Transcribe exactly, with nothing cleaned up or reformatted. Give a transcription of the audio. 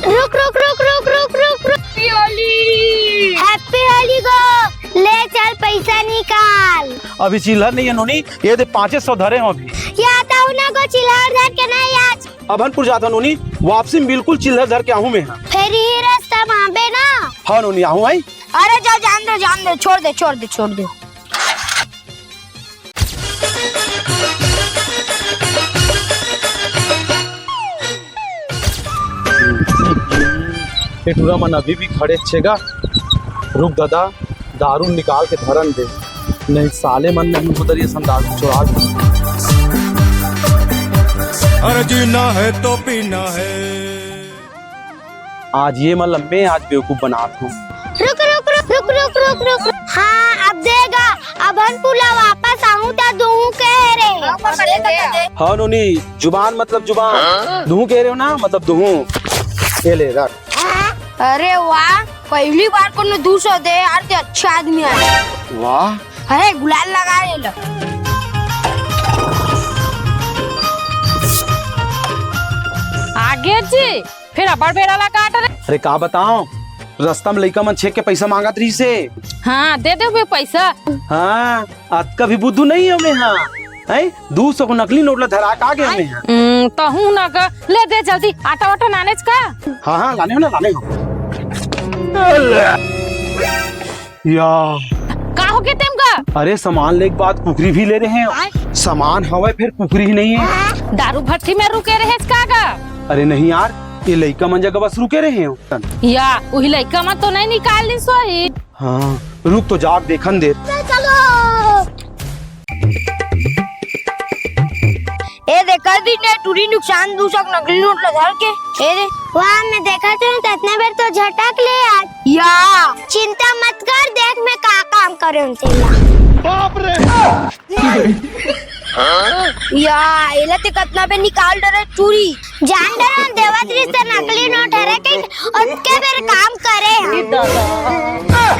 रुक, रुक, रुक, रुक, रुक, रुक, रुक। Happy Holi। Happy Holi गो। ले चल, पैसा निकाल। अभी चिल्हर नहीं है नोनी, ये दे पाँचे सौ धरे हों अभी। या तहूँ ना गो चिल्हर धर के नहीं आज। अभनपुर जात हों नोनी, वापसी में बिल्कुल चिल्हर धर के आहूँ मैं। फेर इही रस्ता में आबे ना। हाँ नोनी, आहूँ आई। अरे जा, जान दे, जान दे, छोड़ दे, छोड़ दे, छोड़ दे। ए टूरा मन अभी भी खड़े छे गा। रुक दादा, दारू निकाल के धरन दे, नहीं साले मन नहीं उधर ये संग दारू चुरा ले। अरे जीना है तो पीना है। आज ये मन ल मैं आज बेवकूफ बनात हों। रुक, रुक, रुक, रुक, रुक, रुक, रुक। हाँ, अब दे गा, अभनपुर ला वापस आहूँ त दुहूँ कहे रहे। हाँ नोनी, जुबान मतलब जुबान। दुहूँ कहे रहे हो ना, मतलब दुहूँ। ये ले रख। अरे वाह, पहली बार कोनो दू सौ दे यार, ते अच्छा आदमी है। वाह। अरे गुलाल लगा ले लो। आगे जी, फेर अब्बड़ बेरा ला काट रे। अरे का बताओं, रस्ता में लइका मन छेक के पैसा मांगत रहिसे। हाँ, दे देबे पैसा। हाँ, अतका भी बुद्धू नहीं हमें, हाँ। हैं? दू सौ के नकली नोट ला धरा के आगे हमें, हाँ। हम्म, तहूँ ना गा, ले दे जल्दी, आटा वाटा नानेच का? हाँ, हाँ, लाने हों ना, लाने हों। या। का होगे तेम गा? अरे सामान लेके बाद कुकरी भी ले रहे हों। आय। सामान हवय फेर कुकरी ही नहीं है। दारू भट्टी में रुके रहेच का गा? अरे नहीं यार, ये लइका मन जगह बस रुके रहे हों। या, उही लइका मन तो नहीं निकाल लिस होही। हाँ, रुक तो जाके देखन दे। चलो। ए दे, कर दी ने टूरी नुकसान दू सौ नकली नोट ला धर के। ए दे। वाह, मैं देखत हों त अतना बेर तो झटक ले आज। या। चिंता मत कर, देख मैं का काम करे हों तेला। बाप रे। या, एला ते कतना बेर निकाल डरे टूरी। जान डरे देवत रिहिस ते नकली नोट हरे के, ओतके बेर काम करे हाँ।